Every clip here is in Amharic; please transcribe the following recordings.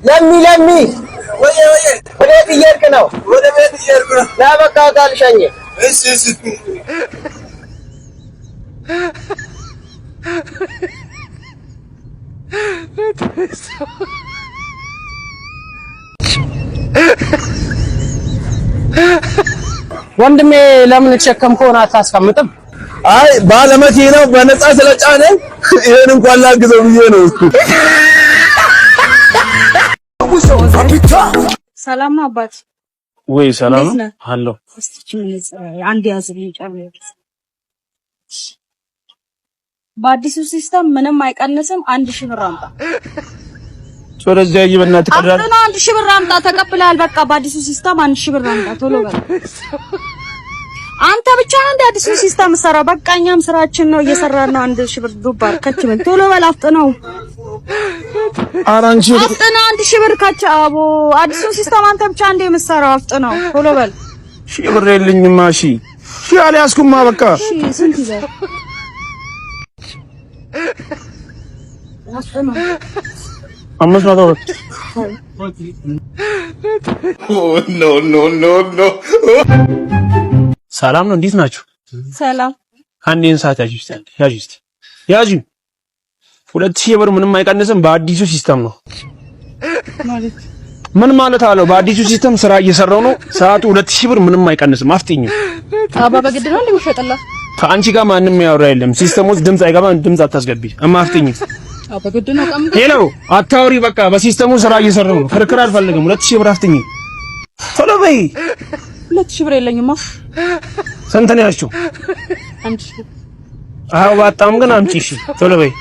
ለሚ ለሚ፣ ወዴት እየሄድክ ነው? ወደ ቤት እየሄድኩ ነው። ና በቃ ልሸኝህ። እሺ። ወንድሜ፣ ለምን የተሸከምከውን አታስቀምጥም? አይ፣ ባለመኪናው በነፃ ስለጫነ ይሄን እንኳን ላግዘው ብዬ ነው። ሰላም ነው አባት? ወይ ሰላም እንዴት ነው ነህ? አለሁ። እስቲ አንድ ያዝልኝ ጨምር። በአዲሱ system ምንም አይቀንስም። 1,000 ብር አምጣ። ወደዚያ በእናትህ ቀዳል። አፍጥና፣ 1,000 ብር አምጣ። ተቀብለሃል። በቃ በአዲሱ system 1,000 ብር አምጣ። ቶሎ በል። አንተ ብቻ እንደ አዲሱ system ሰራ። በቃ እኛም ስራችን ነው፣ እየሰራን ነው። 1,000 ብር ዱባር ከች በል። ቶሎ በል፣ አፍጥነው። ኧረ አንቺ። አፍጥነው፣ 1,000 ብር ከች። አቦ፣ አዲሱ system አንተ ብቻ እንደ የምትሰራው፣ አፍጥነው፣ ቶሎ በል። 1,000 ብር የለኝማ። ሺህ አልያዝኩማ በቃ። እሺ፣ ስንት ይዘህ? አፍጥነው። 500 ብር። No, no, no, no. ሰላም ነው። እንዴት ናችሁ? ሰላም። አንዴን ሰዓት ያዢ እስቲ፣ ያዢ እስቲ፣ ያዢ። 2,000 ብር ምንም አይቀንስም። በአዲሱ system ነው። ማለት? ምን ማለት አለው? በአዲሱ system ስራ እየሰራው ነው። ሰዓቱ 2,000 ብር ምንም አይቀንስም። አፍጥኝ። አባ፣ በግድ ነው እንደሚሸጥላት? ከአንቺ ጋር ማንም ያወራ የለም። System ውስጥ ድምፅ አይገባም። ድምፅ አታስገቢ። እማ፣ አፍጥኝ። በግድ ነው ቀም Hello፣ አታውሪ። በቃ በ system ኡ ስራ እየሰራው ነው። ክርክር አልፈልግም። 2,000 ብር አፍጥኝ። ቶሎ በይ። 2,000 ብር የለኝማ። ስንት ነው ያልሽው? 1,000 ብር። አዎ፣ ባጣም ግን አምጪ። እሺ፣ ቶሎ በይ።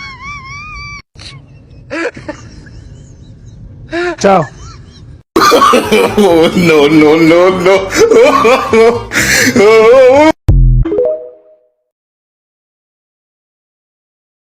ቻው። No, no, no, no.